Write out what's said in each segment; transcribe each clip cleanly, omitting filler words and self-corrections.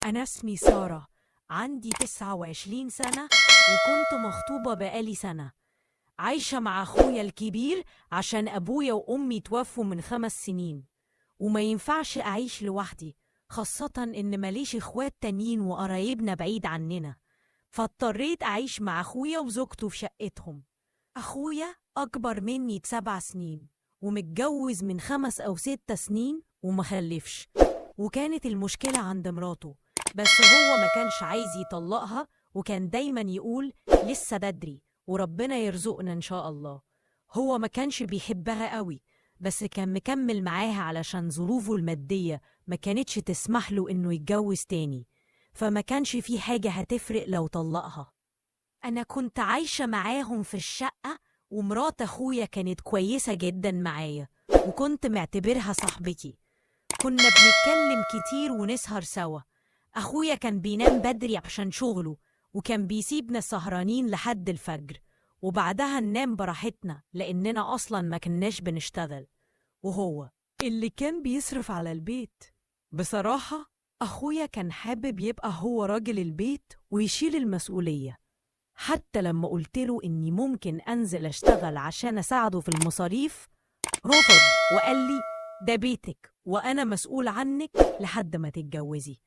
أنا اسمي سارة، عندي 29 سنة وكنت مخطوبة بقالي سنة. عايشة مع أخويا الكبير عشان أبويا وأمي توفوا من 5 سنين، وما ينفعش أعيش لوحدي، خاصة إن ماليش إخوات تانيين وقرايبنا بعيد عننا، فاضطريت أعيش مع أخويا وزوجته في شقتهم. أخويا أكبر مني ب7 سنين ومتجوز من 5 أو 6 سنين ومخلفش، وكانت المشكلة عند مراته، بس هو ما كانش عايز يطلقها وكان دايما يقول لسه بدري وربنا يرزقنا إن شاء الله. هو ما كانش بيحبها قوي، بس كان مكمل معاها علشان ظروفه المادية ما كانتش تسمح له إنه يتجوز تاني، فما كانش في حاجة هتفرق لو طلقها. أنا كنت عايشة معاهم في الشقة، ومرات أخويا كانت كويسة جدا معايا وكنت معتبرها صاحبتي. كنا بنتكلم كتير ونسهر سوا. أخويا كان بينام بدري عشان شغله، وكان بيسيبنا سهرانين لحد الفجر، وبعدها ننام براحتنا لأننا أصلا ما كناش بنشتغل، وهو اللي كان بيصرف على البيت. بصراحة أخويا كان حابب يبقى هو راجل البيت ويشيل المسؤولية، حتى لما قلت له إني ممكن أنزل أشتغل عشان أساعده في المصاريف رفض وقال لي ده بيتك وأنا مسؤول عنك لحد ما تتجوزي.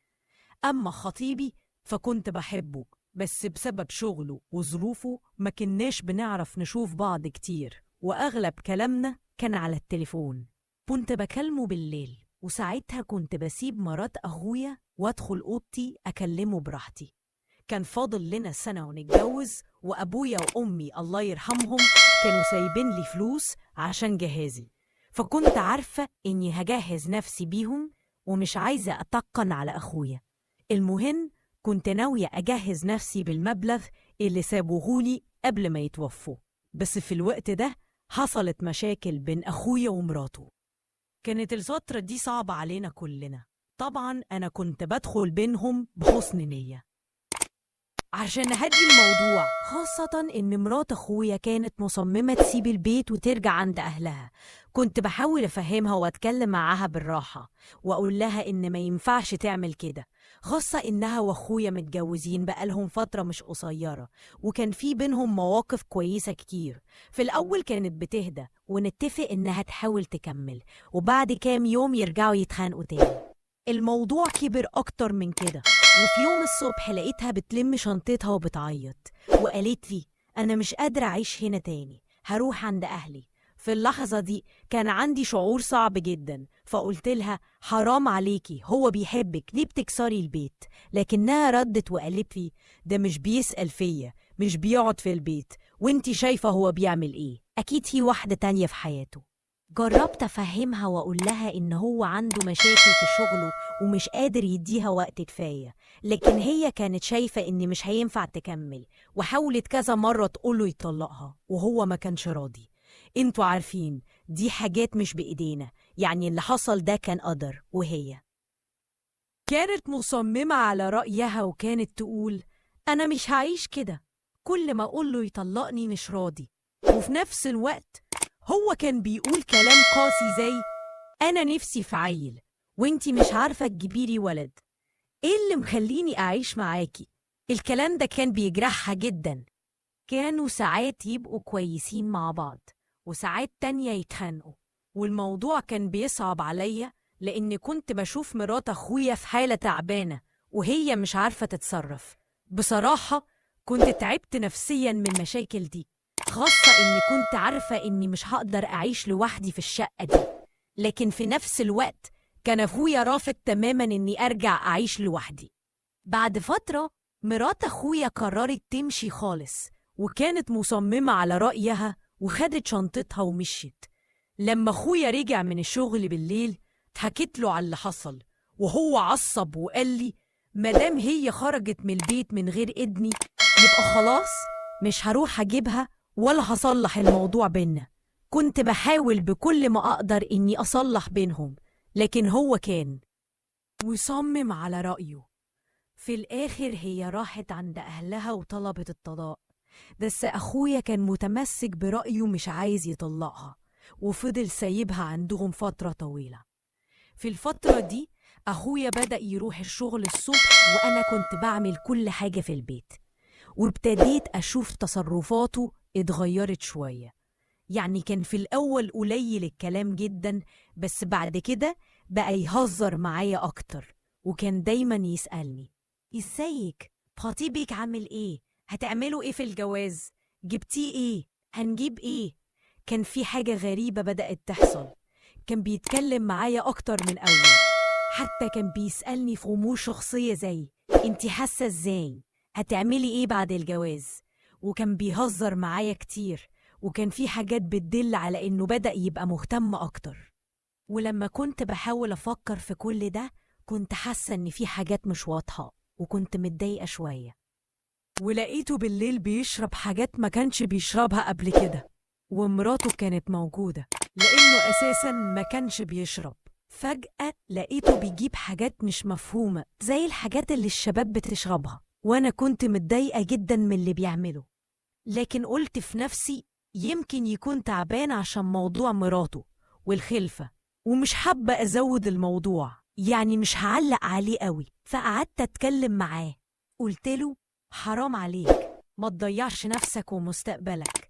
أما خطيبي فكنت بحبه، بس بسبب شغله وظروفه ما كناش بنعرف نشوف بعض كتير، وأغلب كلامنا كان على التليفون. كنت بكلمه بالليل، وساعتها كنت بسيب مرات أخويا وأدخل أوضتي أكلمه براحتي. كان فاضل لنا سنة ونتجوز، وأبويا وأمي الله يرحمهم كانوا سايبين لي فلوس عشان جهازي، فكنت عارفة إني هجهز نفسي بيهم ومش عايزة أتقن على أخويا. المهم كنت ناوية أجهز نفسي بالمبلغ اللي سابوهولي قبل ما يتوفوا، بس في الوقت ده حصلت مشاكل بين أخويا ومراته. كانت الفترة دي صعبة علينا كلنا. طبعا أنا كنت بدخل بينهم بحسن نية عشان أهدي الموضوع، خاصة إن مرات أخويا كانت مصممة تسيب البيت وترجع عند أهلها. كنت بحاول أفهمها وأتكلم معاها بالراحة وأقول لها إن ما ينفعش تعمل كده، خاصة إنها وأخويا متجوزين بقالهم فترة مش قصيرة، وكان في بينهم مواقف كويسة كتير. في الأول كانت بتهدى ونتفق إنها تحاول تكمل، وبعد كام يوم يرجعوا يتخانقوا تاني. الموضوع كبر أكتر من كده، وفي يوم الصبح لقيتها بتلم شنطتها وبتعيط وقالت لي أنا مش قادرة أعيش هنا تاني، هروح عند أهلي. في اللحظة دي كان عندي شعور صعب جدا، فقلت لها حرام عليكي، هو بيحبك، ليه بتكسري البيت؟ لكنها ردت وقالت لي ده مش بيسأل فيا، مش بيقعد في البيت، وانتي شايفة هو بيعمل ايه، أكيد في واحدة تانية في حياته. جربت أفهمها وأقول لها إن هو عنده مشاكل في شغله ومش قادر يديها وقت كفاية، لكن هي كانت شايفة إن مش هينفع تكمل، وحاولت كذا مرة تقوله يطلقها وهو ما كانش راضي. انتوا عارفين دي حاجات مش بإيدينا، يعني اللي حصل ده كان قدر، وهي كانت مصممة على رأيها وكانت تقول أنا مش هعيش كده، كل ما أقوله يطلقني مش راضي. وفي نفس الوقت هو كان بيقول كلام قاسي زي أنا نفسي في عيل وانتي مش عارفة تجيبيلي ولد، إيه اللي مخليني أعيش معاكي؟ الكلام ده كان بيجرحها جدا. كانوا ساعات يبقوا كويسين مع بعض وساعات تانية يتخانقوا، والموضوع كان بيصعب عليا لأن كنت بشوف مرات أخويا في حالة تعبانة وهي مش عارفة تتصرف. بصراحة كنت تعبت نفسيا من المشاكل دي، خاصة إني كنت عارفة إني مش هقدر أعيش لوحدي في الشقة دي، لكن في نفس الوقت كان أخويا رافض تماماً إني أرجع أعيش لوحدي. بعد فترة مرات أخويا قررت تمشي خالص، وكانت مصممة على رأيها وخدت شنطتها ومشيت. لما أخويا رجع من الشغل بالليل اتحكيت له على اللي حصل، وهو عصب وقال لي مادام هي خرجت من البيت من غير إذني يبقى خلاص مش هروح أجيبها ولا هصلح الموضوع بينا. كنت بحاول بكل ما أقدر إني أصلح بينهم، لكن هو كان مصمم على رأيه. في الآخر هي راحت عند أهلها وطلبت الطلاق، بس أخويا كان متمسك برأيه مش عايز يطلقها، وفضل سايبها عندهم فترة طويلة. في الفترة دي أخويا بدأ يروح الشغل الصبح وأنا كنت بعمل كل حاجة في البيت، وابتديت أشوف تصرفاته اتغيرت شوية. يعني كان في الأول قليل الكلام جدا، بس بعد كده بقى يهزر معايا أكتر، وكان دايما يسألني إزيك؟ خطيبك عامل إيه؟ هتعملوا إيه في الجواز؟ جبتيه إيه؟ هنجيب إيه؟ كان في حاجة غريبة بدأت تحصل، كان بيتكلم معايا أكتر من أول، حتى كان بيسألني في أمور شخصية زي أنتي حاسة إزاي؟ هتعملي إيه بعد الجواز؟ وكان بيهزر معايا كتير، وكان في حاجات بتدل على إنه بدأ يبقى مهتم أكتر. ولما كنت بحاول أفكر في كل ده كنت حاسة إن في حاجات مش واضحة، وكنت متضايقة شوية. ولقيته بالليل بيشرب حاجات ما كانش بيشربها قبل كده، ومراته كانت موجودة لأنه أساساً ما كانش بيشرب. فجأة لقيته بيجيب حاجات مش مفهومة زي الحاجات اللي الشباب بتشربها، وأنا كنت متضايقة جداً من اللي بيعمله. لكن قلت في نفسي يمكن يكون تعبان عشان موضوع مراته والخلفة، ومش حابة أزود الموضوع، يعني مش هعلق عليه قوي. فقعدت أتكلم معاه، قلت له حرام عليك، ما تضيعش نفسك ومستقبلك،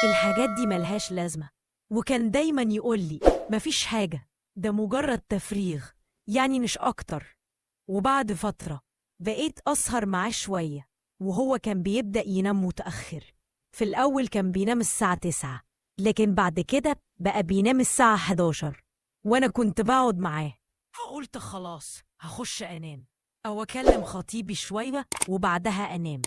الحاجات دي ملهاش لازمة. وكان دايما يقول لي مفيش حاجة، ده مجرد تفريغ، يعني مش أكتر. وبعد فترة بقيت أسهر معاه شوية، وهو كان بيبدأ ينام متأخر. في الأول كان بينام الساعة 9، لكن بعد كده بقى بينام الساعة 11، وأنا كنت بقعد معاه. فقلت خلاص هخش أنام أو أكلم خطيبي شوية وبعدها أنام.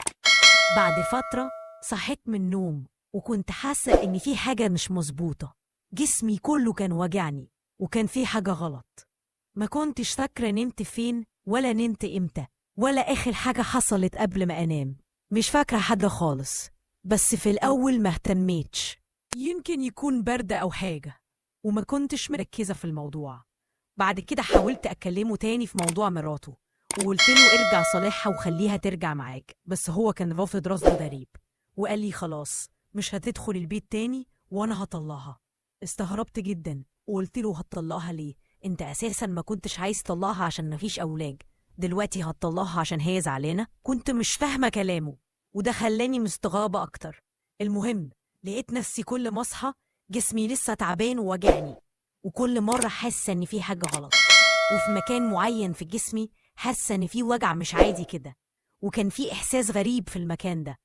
بعد فترة صحيت من النوم وكنت حاسة إن في حاجة مش مظبوطة، جسمي كله كان واجعني وكان في حاجة غلط. ما كنتش فاكرة نمت فين ولا نمت إمتى ولا آخر حاجة حصلت قبل ما أنام، مش فاكرة حاجة خالص. بس في الأول ما اهتميتش، يمكن يكون برد أو حاجة، وما كنتش مركزة في الموضوع. بعد كده حاولت أكلمه تاني في موضوع مراته، وقلت له ارجع صالحها وخليها ترجع معاك، بس هو كان رافض رفض غريب، وقال لي خلاص مش هتدخل البيت تاني وأنا هطلعها. استغربت جدا وقلت له هتطلعها ليه؟ انت أساسا ما كنتش عايز تطلعها عشان مفيش أولاد، دلوقتي هتطلعها عشان هي زعلانة؟ كنت مش فاهمة كلامه، وده خلاني مستغربة أكتر. المهم لقيت نفسي كل ما أصحى جسمي لسه تعبان ووجعني، وكل مرة حاسة إن في حاجة غلط، وفي مكان معين في جسمي حاسة إن في وجع مش عادي كده، وكان في إحساس غريب في المكان ده.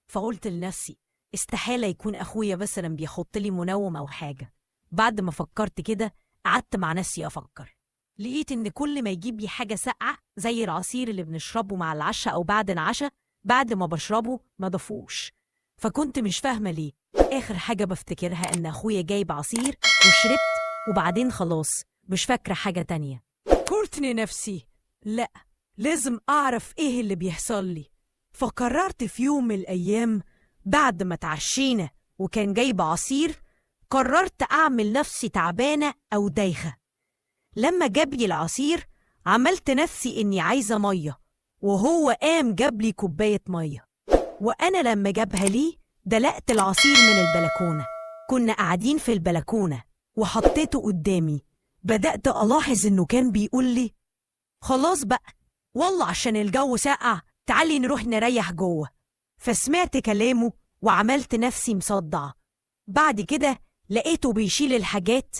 فقلت لنفسي استحالة يكون أخويا مثلا بيحط لي منوم أو حاجة. بعد ما فكرت كده قعدت مع نفسي أفكر، لقيت إن كل ما يجيب لي حاجة ساقعة زي العصير اللي بنشربه مع العشاء أو بعد العشاء، بعد ما بشربه ما ضافوش. فكنت مش فاهمة ليه. آخر حاجة بفتكرها إن أخويا جايب عصير وشربت، وبعدين خلاص مش فاكرة حاجة تانية. قلت لنفسي لأ، لازم أعرف إيه اللي بيحصل لي. فقررت في يوم من الأيام بعد ما تعشينا وكان جايب عصير، قررت أعمل نفسي تعبانة أو دايخة. لما جاب لي العصير عملت نفسي إني عايزة مية، وهو قام جاب لي كوباية مية، وأنا لما جابها لي دلقت العصير من البلكونة. كنا قاعدين في البلكونة وحطيته قدامي. بدأت ألاحظ إنه كان بيقول لي خلاص بقى والله عشان الجو ساقع تعالي نروح نريح جوه. فسمعت كلامه وعملت نفسي مصدعة. بعد كده لقيته بيشيل الحاجات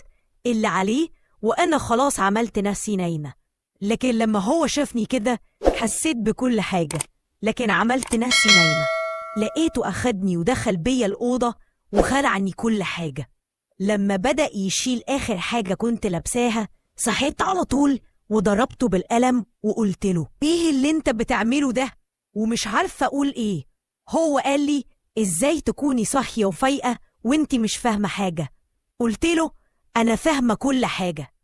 اللي عليه، وأنا خلاص عملت نفسي نايمة. لكن لما هو شافني كده حسيت بكل حاجة، لكن عملت نفسي نايمة. لقيته أخدني ودخل بيا الأوضة وخلعني كل حاجة. لما بدأ يشيل آخر حاجة كنت لابساها صحيت على طول وضربته بالقلم وقلت له إيه اللي أنت بتعمله ده؟ ومش عارفة أقول إيه. هو قال لي إزاي تكوني صاحية وفايقة وإنتي مش فاهمة حاجة؟ قلت له أنا فاهمة كل حاجة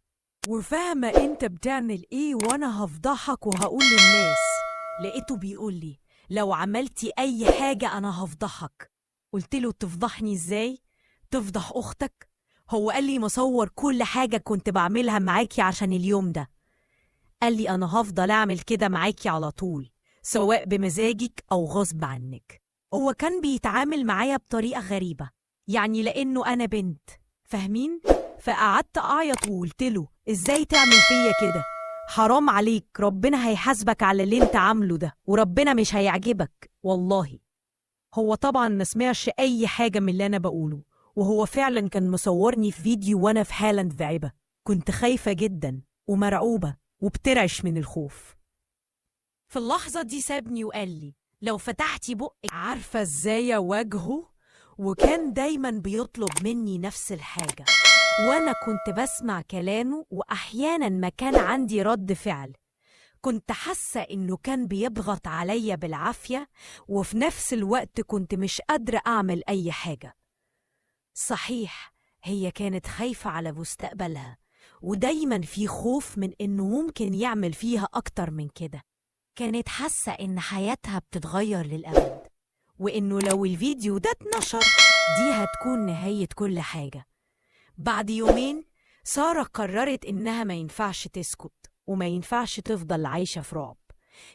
وفاهمة أنت بتعمل إيه، وأنا هفضحك وهقول للناس. لقيته بيقول لي لو عملتي أي حاجة أنا هفضحك. قلت له تفضحني إزاي؟ تفضح أختك؟ هو قال لي مصور كل حاجة كنت بعملها معاكي عشان اليوم ده. قال لي أنا هفضل أعمل كده معاكي على طول، سواء بمزاجك أو غصب عنك. هو كان بيتعامل معايا بطريقة غريبة، يعني لأنه أنا بنت، فاهمين؟ فقعدت أعيط وقلت له إزاي تعمل فيا كده؟ حرام عليك، ربنا هيحاسبك على اللي انت عامله ده، وربنا مش هيعجبك والله. هو طبعا ما سمعش أي حاجة من اللي أنا بقوله، وهو فعلا كان مصورني في فيديو وأنا في حالة ذعبة. كنت خايفة جدا ومرعوبة وبترعش من الخوف. في اللحظة دي سابني وقال لي لو فتحتي بقك عارفة ازاي أواجهه. وكان دايما بيطلب مني نفس الحاجة، وأنا كنت بسمع كلامه، وأحيانا ما كان عندي رد فعل. كنت حاسة إنه كان بيضغط عليا بالعافية، وفي نفس الوقت كنت مش قادرة أعمل أي حاجة. صحيح هي كانت خايفة على مستقبلها، ودايما في خوف من إنه ممكن يعمل فيها أكتر من كده. كانت حاسة إن حياتها بتتغير للأبد، وإنه لو الفيديو ده اتنشر دي هتكون نهاية كل حاجة. بعد يومين سارة قررت إنها ما ينفعش تسكت، وما ينفعش تفضل عايشة في رعب.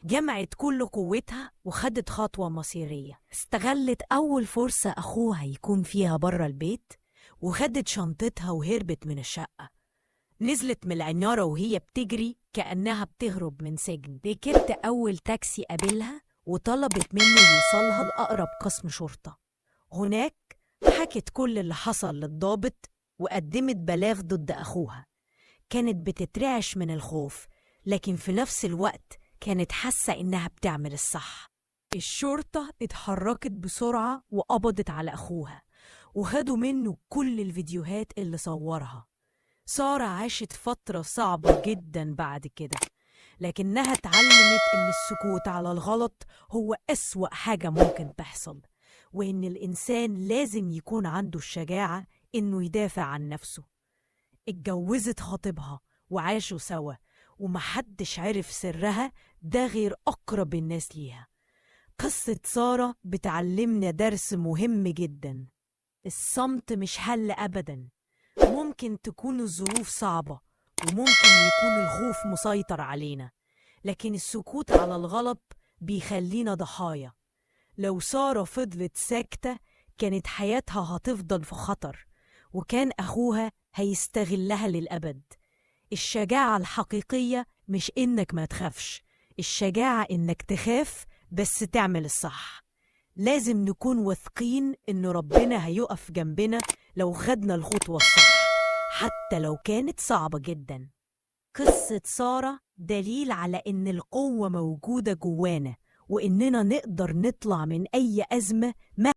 جمعت كل قوتها وخدت خطوة مصيرية. استغلت أول فرصة أخوها يكون فيها برا البيت، وخدت شنطتها وهربت من الشقة. نزلت من العمارة وهي بتجري كأنها بتهرب من سجن. ركبت أول تاكسي قابلها وطلبت منه يوصلها لأقرب قسم شرطة. هناك حكت كل اللي حصل للضابط وقدمت بلاغ ضد أخوها. كانت بتترعش من الخوف، لكن في نفس الوقت كانت حاسة إنها بتعمل الصح. الشرطة اتحركت بسرعة وقبضت على أخوها، وخدوا منه كل الفيديوهات اللي صورها. سارة عاشت فترة صعبة جدا بعد كده، لكنها اتعلمت إن السكوت على الغلط هو أسوأ حاجة ممكن تحصل، وإن الإنسان لازم يكون عنده الشجاعة إنه يدافع عن نفسه. اتجوزت خطيبها وعاشوا سوا، ومحدش عرف سرها ده غير أقرب الناس ليها. قصة سارة بتعلمنا درس مهم جدا: الصمت مش حل أبدا. ممكن تكون الظروف صعبة، وممكن يكون الخوف مسيطر علينا، لكن السكوت على الغلط بيخلينا ضحايا. لو سارة فضلت ساكتة كانت حياتها هتفضل في خطر، وكان أخوها هيستغلها للأبد. الشجاعة الحقيقية مش إنك ما تخافش، الشجاعة إنك تخاف بس تعمل الصح. لازم نكون واثقين إن ربنا هيقف جنبنا لو خدنا الخطوة الصح، حتى لو كانت صعبة جدا. قصة سارة دليل على إن القوة موجودة جوانا، وإننا نقدر نطلع من أي أزمة.